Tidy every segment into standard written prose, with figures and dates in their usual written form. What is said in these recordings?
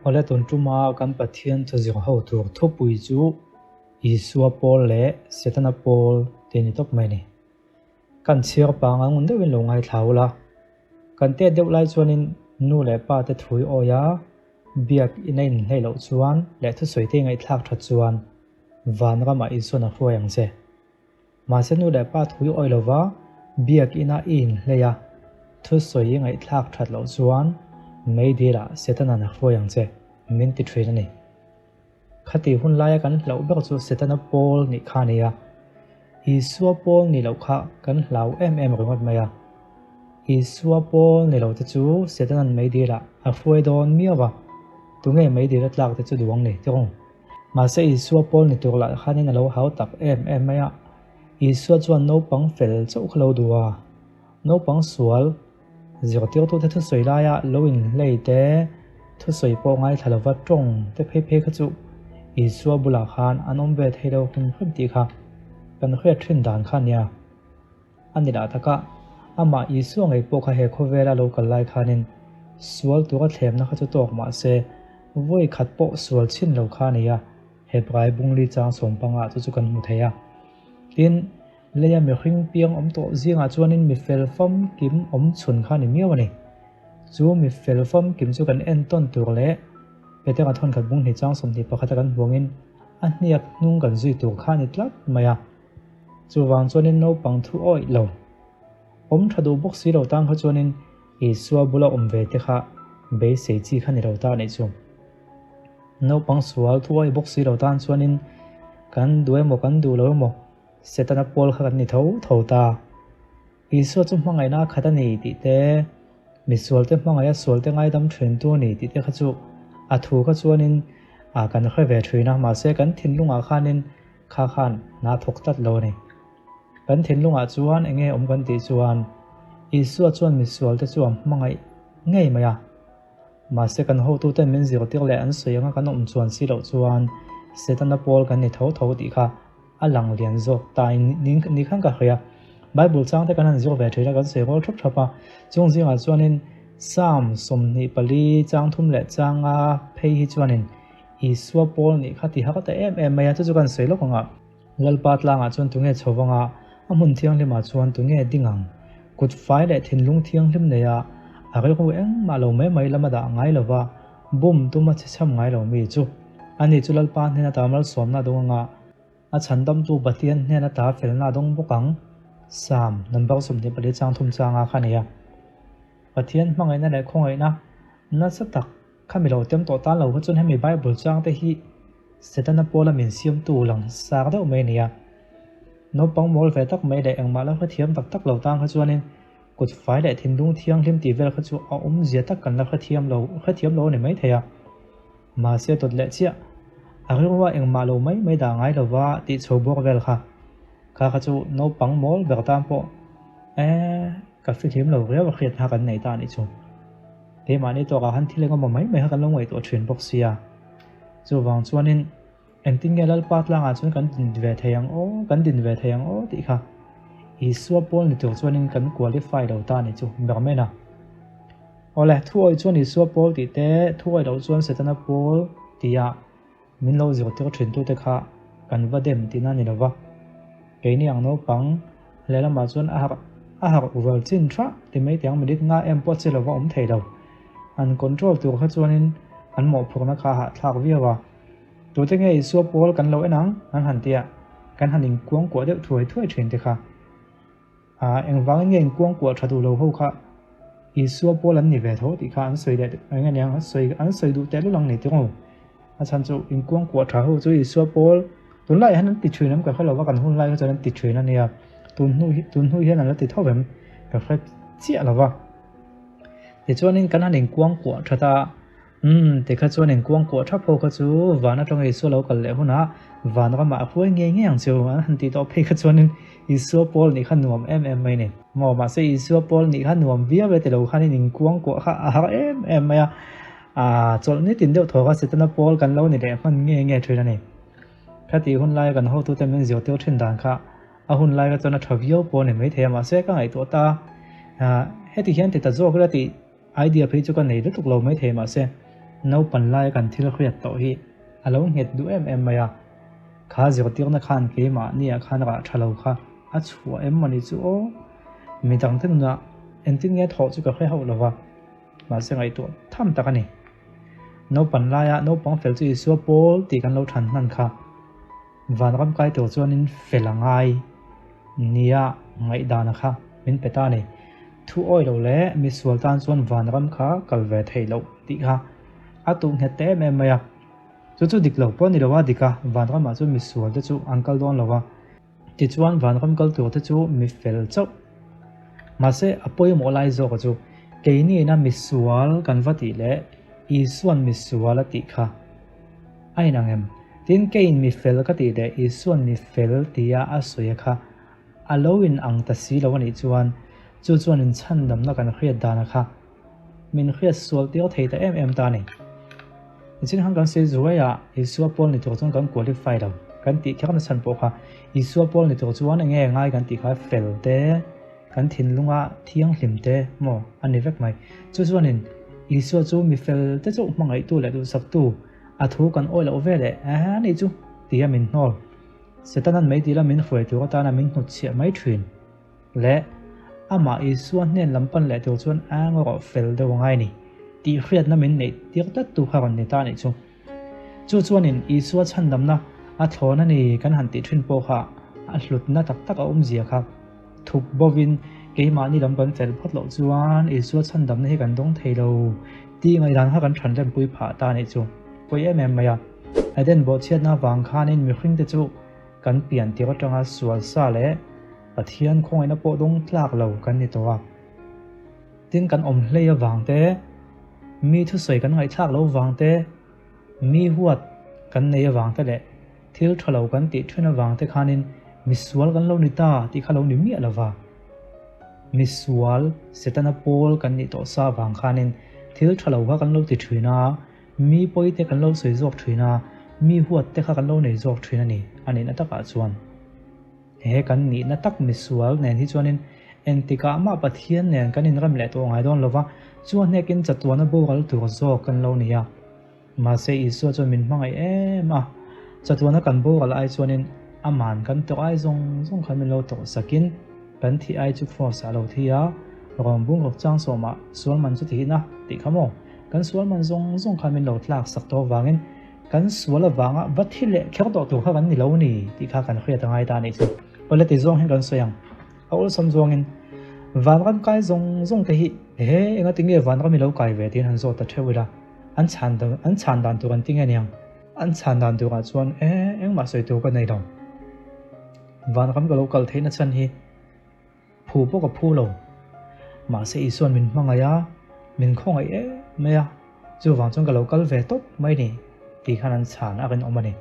Awle tun tuma kan Pathian thuzir ho tur thupui chu Isua pawl leh Setana pawl tih a ni tawp mai a ni. Kan chhiar panga ngun deuhin lo ngaithla ula, kan tet deuh lai chuanin nu leh pa te thui awi a, biak in a inhleih loh chuan leh thusawi te ngaihthlak that chuan vanramah Isuan a hruai ang che. Mahse nu leh pa thui awi lova biak ina i inhleih a, thusawi i ngaihthlak that loh chuan meidilah Setana'n a hruai ang che, min ti thin a ni. Khati hun laia kan hlauh ber chu Setana pawl nih kha a ni a, Isua pawl ni loh kha kan hlau em em ringawt mai a. Isua pawl ni lo te chu Setana'n meidilah a hruai dawn miau va, tunge meidil a tlak te chu duang ni tirung. Mahse Isua pawl ni tur lah khanin a lo hau tak em em mai a, Isua chuan naupang fel chauh kha lo duh a, naupang sual Zirtirtute thusawi laia lo inhlei te, thusawi pawh ngaithla lova tawng te phei phei kha chu Isua bulah khan an awm ve thei lo hrim hrim tih kha kan hriat thin dan kha a nia. A ni lah taka, amah Isua ngei pawh kha he khawvela lo kal lai khanin sual tura thlemna kha chu tawk mah se vawi khat pawh sual chhin lo kha a ni a, Hebrai bungli chang sawmpangah chu chu kan hmu thei a. Tin, Leia mihring piang awm tawh zingah chuanin mi fel famkim awm chhun kha a ni miau a ni. Chu mi fel famkim chu kan entawn tur leh Petera thawnkhat bung hnih chang 21 a kan hmuangin a hniak hnung kan zui tur kha a ni tlat mai a. Chuvang chuanin naupang thu awih lo, awm tha duh bawk si lo tang kha chuanin Isua bula awm ve te kha beisei chi kha ni lo ta a nih chu. Naupang sual thu awih bawk si lo tan chuanin kan duh emaw kan duh lo emaw Setana pawl kha kan ni tho tho ta. Isua chu hmangaihna a khat a ni tih te, misualte hmangaih a sualte ngaidam thintu a ni tih te kha chu a thu kha chuanin kan hre ve thin a, mahse kan thinlungah khanin kha khan hna thawk tlat lo a ni. Kan thinlungah chuan eng nge awm kan tih chuan Isua chuan misualte chu a hmangaih ngei mai a. Mahse kan hotuten min zirtir leh an sawi anga kan awm chuan si loh chuan Setana pawl kan ni tho tho tih kha a lang lian zawk ta in ni khan ka hria. Bible chang te kan han zir ve thin a, kan sawi rual thap thap a. Chung zingah chuanin Psalm 24 chang thum leh changa phei hi chuanin Isua pawl nih kha ti hak ta em em mai a, chu chu kan sawi lawk ang a. Lalpa tlangah chuan tunge chho vang a, a hmun thianghlimah chuan tunge ding ang? Kut fai leh thinlung thianghlim nei a, a rilru engmah lo mai mai lama dah ngai lova bum tuma chhechham ngai lo mi chu. Ani chu Lalpa hnena ta malsawmna a dawng anga, A chhandamtu Pathian hnen ata felna a dawng bawk ang. Psalm number 24 chang thum changa kha a ni a. Pathian hmangaihna leh khawngaihna nasa tak kha mi lo tem tawh tan lo kha chuan hemi Bible chang te hi Setana pawla min siamtu lang sar deuh mai a ni a. Naupang mawl ve tak mai leh engmah la hrethiam tak tak lo tan kha chuanin kut fai leh thinlung thianghlim tih vel kha chu a awmzia tak kan la hrethiam lo hrethiam lo a ni maithei a. Mahse dawt leh chiah, a rilrua engmah lo mai mai dah ngai lova tih chho bawk vel kha. Kha kha chu naupang mawl ber tan pawh e ka fihlim lo riau a hriat hna kan nei ta a nih chu. Keimahni tawkah khan thil engemaw mai mai kha kan lo ngaihtuah thin bawk sia. Chuvang chuanin engtin nge Lalpa tlangah chuan kan din ve thei ang aw, kan din ve thei ang aw tih kha Isua pawl ni tur chuanin kan qualify lo ta a nih chu ber mai na. Awle, thuawi chuan Isua pawl tih te, thuawi loh chuan Setana pawl tia min lo zirtir thintute kha kan va dem tihna a ni lo va. Keini ang naupang lehlamah chuan a harh a harh uval chin tha ti mai tiang minute nga em pawh che lova awm thei lo. An control tur kha chuanin an mawhphurhna kha a hahthlak viau a. Tute nge Isua pawl kan lo en ang? an han tia, kan han inkuangkuah deuh thuai thuai thin te kha. Ah, engvangin nge inkuangkuah tha duh lo ho kha Isua pawl an ni ve tho tih kha an sawi leh eng nge niang an sawi an sawi duh teh lul ang ni tiraw? A chhan chu inkuangkuah tha ho chu Isua pawl tunlai hian an ti thin em ka hre lo va kan hun lai kha chuan an ti thin a nia tun hnu hi tun hnu hian an la ti tho em ka hre chiah lo va. Tichuanin kan han inkuangkuah that a. Umm, tikha chuan inkuangkuah thap ho kha chu van atanga Isua lo kal leh hunah van ramah a hruai ngei ngei ang chu an han tih tawh phei kha chuanin Isua pawl nih kha nuam em em mai ni. Maw, mahse Isua pawl nih kha nuam viau e tilo khanin inkuangkuah kha a har em em mai a, aa chawlh nitin deuh thaw kha Setana pawl kan lo ni leh hman ngei ngei thin a ni. Khatih hun laia kan hotute min zirtir thin dan kha a hun lai kha chuan a tha viau pawh a ni maithei a, mahse ka ngaihtuah ta a, heti hian ti ta zawk ila tih Idea phei chu ka nei lutuk lo maithei mahse. Naupan laia kan thil hriat tawh hi a lo nghet duh em em mai a, kha zirtirna khan keimahniah khan rah tha lo kha a chhuah em mawni chu aw? Midangte nunah engtin nge thawh chu ka hre hauh lo va, mahse ngaihtuah tham tak a ni. Naupan laia naupang fel chu Isua pawl tih kan lo than hnan kha. Vanram kai tur chuanin fel a ngai nia ngaihdana kha min pe ta a ni. Thu awi lo leh misual tan chuan vanram kha kal ve theih loh tih kha a tuh nghet ta em em mai a. Chu chu dik lo pawh a ni lo a, dik a, vanramah chuan misual te chu an kal dawn lo a. Tichuan vanram kal tur te chu mi fel chauh. Mahse a pawimawh lai zawka chu keiniina misual kan va tih leh Isua'n misual a tih kha a inang em? Tin, keiin mi fel ka tih leh Isua'n mi fel tia a sawi a kha a lo inang ta si lo a nih chuan chu chuan inchhandamna kan hriat dana kha min hriat sual tir thei ta em em ta a ni. Nichin khan kan sawi zuai a, Isua pawl ni tur chuan kan qualify lo kan tih kher nachhan pawh kha Isua pawl ni tur chuan enge ngai kan tih kha fel te, kan thinlunga thianghlim te maw a ni vek mai. Chu chuanin Isua chu mi fel te chauh hmangaihtu leh duhsaktu a thu kan awih loh ve leh a nih chu tia min hnawl. Setanan mei dila min hruai tur atana min hnutchhiah mai thin leh amah Isua hnen lam pan leh tur chuan a ngaw fel deuh a ngai a ni tih hriatna min neih tir tlat tu kha rawn ni ta a nih chu. Chu chuanin Isua chhandamna a thlawn a ni kan han tih thin pawh kha a hlutna tak tak a awmzia kha thup bovin keimahni lam kan fel phawt loh chuan Isua chhandamna hi kan dawng thei lo tih ngaihdan kha kan thanrempui phah ta a nih chu. Pawi em em mai a. Eden bawhchhiatna vang khanin mihringte chu kan pian tir atanga sual sa leh Pathian khawngaihna pawh dawng tlak lo kan ni tawh a. Tin kan awm hlei avang te, mi thusawi kan ngaihthlak lo vang te, mi huat kan nei avang te leh thil tha lo kan tih then avang te khanin misual kan lo ni ta tih kha lo ni miah lova. Misual, Setana pawl kan nih tawh sa avang khanin thil tha lo kha kan lo ti thin a, mi pawi te kan lo sawi zawk thin a, mi huat te kha kan lo nei zawk thin a ni, a nihna takah chuan. He kan nihna tak misual nen hi chuanin engtikah mah Pathian nen kan inrem leh tawh ngai dawn lova, chu a hnekin chatuana boral tur zawk kan lo ni a. Mahse Isua chuan min hmangaih em a, chatuana kan boral ai chuanin aman kan tawrh ai zawng zawng khan min lo tawrh sakin kan thih ai chu Kraws ah a lo thi a, Rawngbung rawk chang sawmah sual man chu thihna tih kha maw? Kan sual man zawng zawng khan min lo tlak sak tawh avangin Kan sual avanga va thi leh kher tawh tur kha kan ni lo ni tih kha kan hriat a ngai ta a nih chu. Awle ti zawng hian kan sawi ang. A awlsam zawngin vanram kai zawng zawng te hi he enga tinge vanram i lo kai ve tiin han zawt ta theuh ila an chhan an chhan dan tur an ti nge niang. An chhan dan turah chuan e engmah sawi tur ka nei lo. Vanram ka lo kal theihna chhan hi Phu pawh ka phu lo. Mahse Isua'n min hmangaih a, min khawngaih em mai a, chuvang chuan ka lo kal ve tawp mai ni tih khan an chhan a rinawm a ni.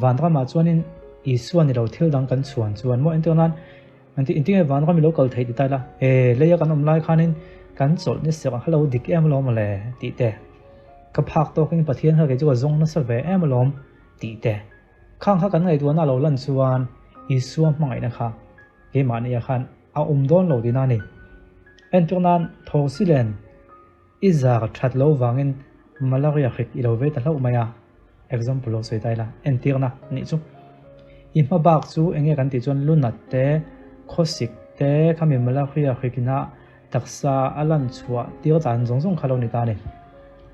Vanramah chuanin Isua ni lo thil dang kan chhuan chuan maw entir nan an ti intinge vanram i lo kal theih ti ta ila, e leia kan awm lai khanin kan chawlh ni serh a lo dik em alawm mawle tih te, ka phak tawkin Pathian kha kei chu ka zawng nasa ve em alawm tih te. Khang kha kan ngaihtuahna lo lan chuan Isua hmangaihna kha keimahnia khan a awm dawn lo tihna a ni. Entir nan Thawhsilen i zar that lo vangin malaria hrik i lo vei ta hlauh mai a, example lo sawi ta ila, entirna nih chu. I hma bak chu enge kan tih chuan lunat te, khawsik te khami malaria hrikina Taksa a lan chhuah tir dan zawng zawng kha lo ni ta a ni.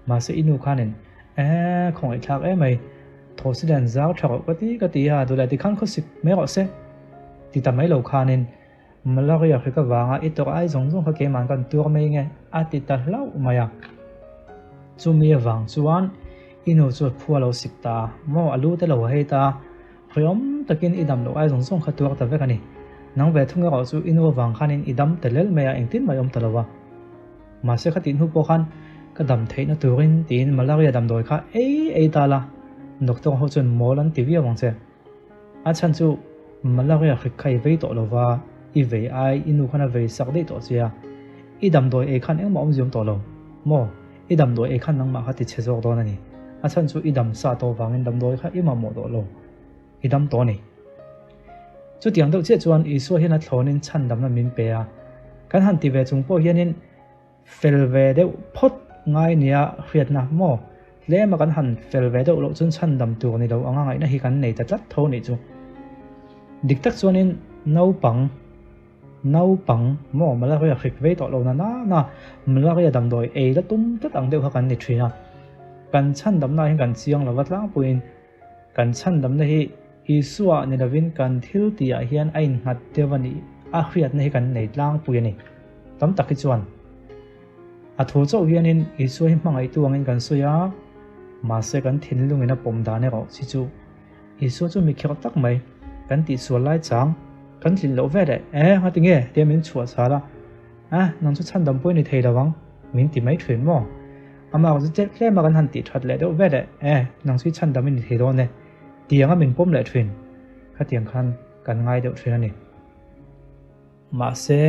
Mahse i nu khanin, Ee, khawngaihthlak em mai, Thawhsilen zau tha rawh ka ti ka ti a, duhleh tikhan khawsik mai rawh se ti ta mai lo khanin Malaria hrik avanga i tawrh ai zawng zawng kha keimah kan tuar mai nge a ti ta hlauh mai a. Chumi avang chuan i nu chu a phua lo sik ta maw, a lu te lo hei ta. Hreawm takin i dam loh ai zawng zawng kha tuar ta vek a ni. Nang ve thung erawh chu i nu avang khanin i dam ta lel mai a, engtin mah i awm ta lo a. Mahse kha tih hnu pawh khan ka dam theihna turin tiin malaria damdawi kha ei ei ta la, doctor ho chuan mawl an ti viau ang che. A chhan chu malaria hrik kha i vei tawh lo va, i vei ai i nu khan a vei sak daih tawh che a, i damdawi ei khan engmah awmzia awm tawh lo maw? I damdawi ei khan nangmah kha ti chhe zawk dawn a ni. A chhan chu i dam sa tawh vangin damdawi kha i mamawh tawh lo. I dam tawh a ni. Chutiang deuh chiah chuan Isua hian a thlawnin chhandamna min pe a. Kan han ti ve chung pawh hianin fel ve deuh phawt ngai nia hriatna maw? Tlema kan han fel ve deuh loh chuan chhandam tur ni lo anga ngaihna hi kan nei ta tlat tho nih chu. Dik tak chuanin naupang naupang maw malaria hrik vei tawh lo na na na malaria damdawi ei la tum tlat ang deuh kha kan ni thin a. Kan chhandamna ah hian kan chiang lo va tlangpuiin kan chhandamna hi Isua ni lovin kan thil tih ah hian a innghat deuh a nih a hriatna hi kan nei tlangpui a ni. Tam tak hi chuan. A thu chauh hianin Isua hi hmangaihtu angin kan sawi a, mahse kan thinlungin a pawm dan erawh chi chu Isua chu mi khirh tak mai kan tihsual lai chang kan tlin loh ve leh e ngati nge tia min chhuah chhal a, eh nang chu chhandam pawh i ni thei lo ang min ti mai thin maw? Amah chu chelh tlem a kan han tih that leh deuh ve leh e nang chu i chhandam i ni thei dawn e tiang a min pawm leh thin khatiang khan kan ngai deuh thin a ni. Mahse,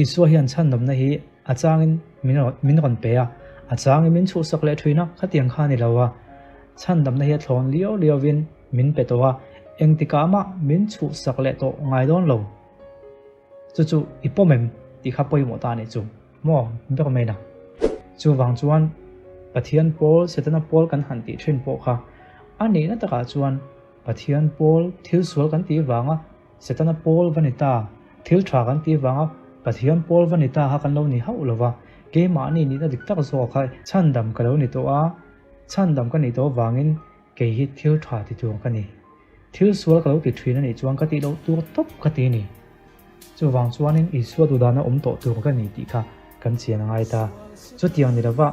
Isua hian chhandawmna hi a changin min rawn pe a, a changin min chhuhsak leh thin a, khatiang kha a ni lo a. Chhandamna hi a thlawn liau liauvin min pe tawh a, engtikah mah min chhuhsak leh tawh ngai dawn lo. Chu chu i pawm em tih kha pawimawh ta a nih chu maw ber mai na. Chuvang chuan Pathian pawl, Setana pawl kan han tih thin pawh kha a nihna takah chuan Pathian pawl thil sual kan tih vanga Setana pawl va ni ta, thil tha kan tih vanga Pathian pawl va ni ta kha kan lo ni hauh lo va, keimahni nihna dik tak zawk kha chhandam ka lo ni tawh a, chhandam ka nih tawh vangin kei hi thil tha ti tur ka ni. Thil sual ka lo ti thin a nih chuan ka tih loh tur tawp ka ti a ni. Chuvang chuanin Isua duhdana awm tawh tur ka ni tih kha kan chian a ngai ta. Chutiang ni lova,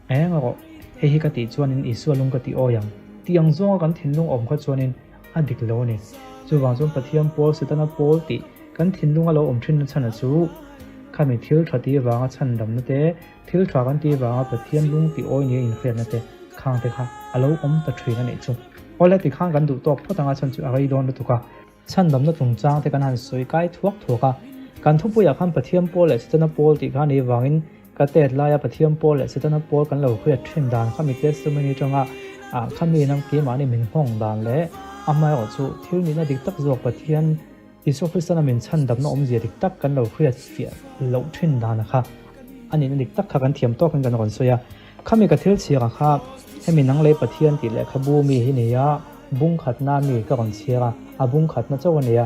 Eng erawh, hei hi ka tih chuanin Isua lung ka ti awi ang. Tih ang zawnga kan thinlung awm kha chuanin a dik lo a ni. Chuvang chuan Pathian pawl, Setana pawl tih kan thinlunga lo awm thinna chhan a chu khami thil tha tih vanga chhandamna te, thil tha kan tih vanga Pathian lung tih awi nia inhriatna te khang te kha a lo awm ta thin a nih chu. Awle tikhan kan duh tawk phawt anga chhan chu a rei dawn lutuk a. Chhandamna chungchang te kan han sawi kai thuak thuak a, kan thupuiah khan Pathian pawl leh Setana pawl tih kha a nih vangin ka tet laia Pathian pawl leh Setana pawl kan lo hriat thin dan khami testimony atanga ah khami ina keimahni min nghawng dan leh amaherawh chu thil nihna dik tak zawk Pathian Isua Kristana min chhandamna awmzia dik tak kan lo hriat fiah loh thin dan kha a nihna dik tak kha kan thiam tawkin kan rawn sawi a. Khami ka thil chhiar kha hemi nang lei Pathian tih lehkhabu mi hi nia bung khatna mi ka rawn chhiar a, a bung khatna chauh a nia.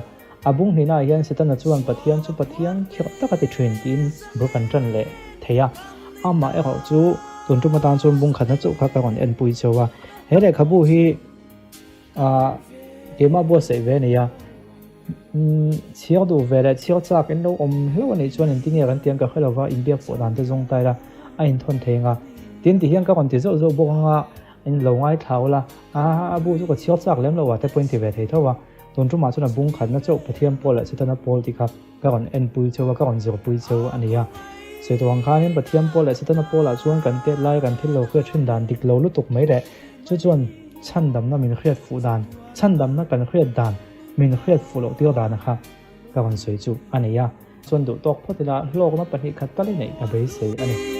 A bung hnihnaah hian Setana chuan Pathian chu Pathian khirh tak a ti thin tiin bul kan tan leh thei a. Amah erawh chu tun tum atan chuan bung khatna chauh kha ka rawn enpui chauh a. He lehkhabu hi ah keimah buatsaih ve a nia. Chhiar duh ve leh chhiar chak in lo awm hlauh a nih chuan engtin nge kan tiang ka hre lova inbiak pawh dan te zawng ta ila a inthawn thei ang a. Tin ti hian ka rawn ti zauh zauh bawk ang a, in lo ngaithla ula a a bu chu ka chhiar chak lem lo a te pawhin ti ve thei tho a. Tun tumah chuan a bung khatna chauh Pathian pawl leh Setana pawl tih kha ka rawn enpui cheu a, ka rawn zirpui cheu a ni a. Sawi tawh ang khanin Pathian pawl leh Setana pawlah chuan kan tet lai kan thil lo hriat thin dan dik lo lutuk mai leh chu chuan chhandamna min hriat fuh dan, chhandamna kan hriat dan, Min hriat fuh loh tir dana kha ka rawn sawi chu a nei a, chuan duh tawk phawt ila hlawkna 2 khat tal i neih ka beisei a ni.